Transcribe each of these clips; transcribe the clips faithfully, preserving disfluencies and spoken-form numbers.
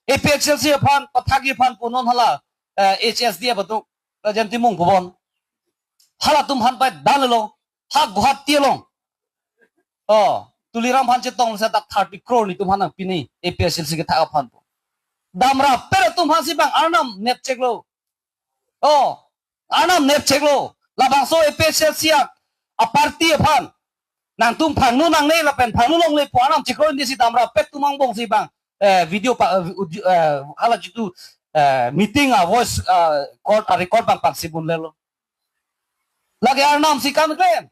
A P H L C aphan, pathakji aphan pu non hala, eh, H S D A atum, Rajen Timung pu bon. Halatum aphan pai dan lo, ha Guwahati along. Oh, Tuliram aphan chetong sa dak thirty crore nelitum aphan nangpi ni A P H L C kethak aphan pu. Damrapet atum aphansi bang Arnam nepcheklo. Oh, Arnam nepcheklo. Labangso A P H L C a, a party aphan. Nangtum phangno nangne lapen phangno longle pu Arnam chekroidesi damrapet atum angbongsi bang, eh, video pa, eh, uji-, eh, hala jitu, eh, meeting a voice, eh, call pa record bang pangsi bunlelo. Lake Arnamsi kam klem.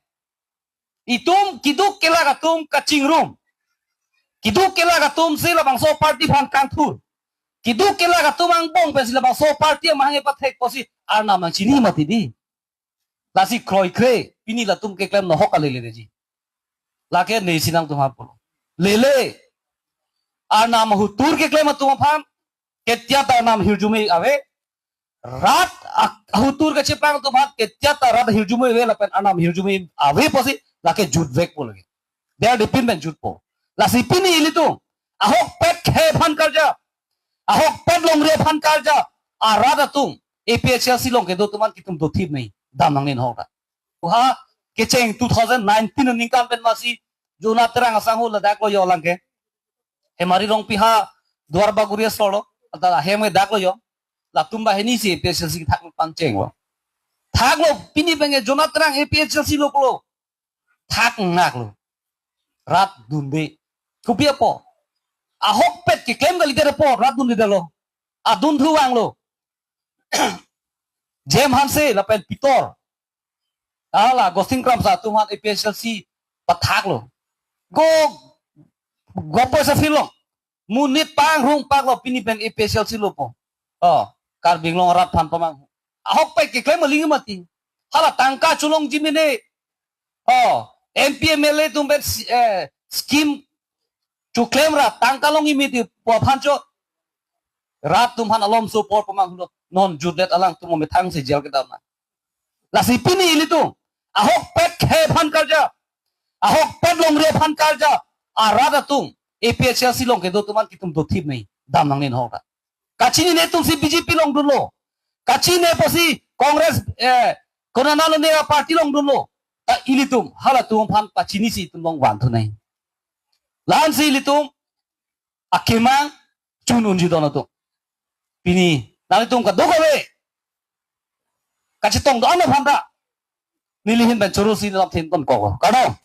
Itum keduk kelak atum kachingrum. Keduk kelak atumsi labangso party aphan kangthur. Keduk kelak atum angbong pensi labangso party amahang pathek pusi Arnam nangchini mati dei. Lasi kroikre, pini latum keklem nohok kalele dei ji. Lake nesi nangtum aphan pulo. Lele. Arnam ahutur keklem atum aphan, ketia ta Arnam ahirjume ave. Rat a-, ahutur kacheplang atum aphan, ketia ta rat ahirjume ave lapen Arnam ahirjume ave pusi lake jutvek po lake. Dia dipin pen jutpo. Lasi pini ilitum ahokpet khei aphan karjap, ahokpet longri aphan karjap arat atum, A P H L C along kedo atum aphan kitum dothip nai, dam nangne nahok ta. Uha kecheng two thousand nineteen aningkan pen masi Jonathan Terang asangho ladak lo yo lang ke. Hemari Rongpi ha Duar Bagori asolo, ata hem ke dak lo yo. Latum banghini si A P H L C thak pangchenglo. Thaklo, pini pen ke Jonathan Terang A P H L C lo pulo. Thak ngaklo. Rat dunde. Kopi apot? Ahokpet keklem kalidet apot rat dundedetlo. Adun thu vanglo. Jem Hanse lapen Pitor. Hala Gostin Kramsa atum aphan A P H L C pathaklo. Go, go poisa phil lo. Monit pangrung paklo, pini pen A P H L C lo po. Oh, Karbi Anglong arat aphan pamang. Ahokpet keklem aling mati. Hala tangka cholongji mene. Oh, M P M L A atum pen si-, eh, scheme choklem ra tangka longji mati pu aphan cho. Rat atum aphan alom support pamanglo. Non jutdet alangtum methangsi jail kedam na. Lasi pini ilitum ahokpet khei aphan karjap, ahokpet longri aphan karjap arat atum, A P H L C along kedo atum aphan kitum dothip nai, dam nangne nahok ta. Kachinine atumsi B J P along dunlo. Kachinine pusi Congress, eh, konana lone a party along dunlo. Ta ilitum halatum aphan pachinisi itum along vanthu nai. La-ansi ilitum akemang chun unji don atum. Pini nanglitum kadokave kachetong do-an aphan ta neli ahin pen choro si lam thin ton kok. Kardom.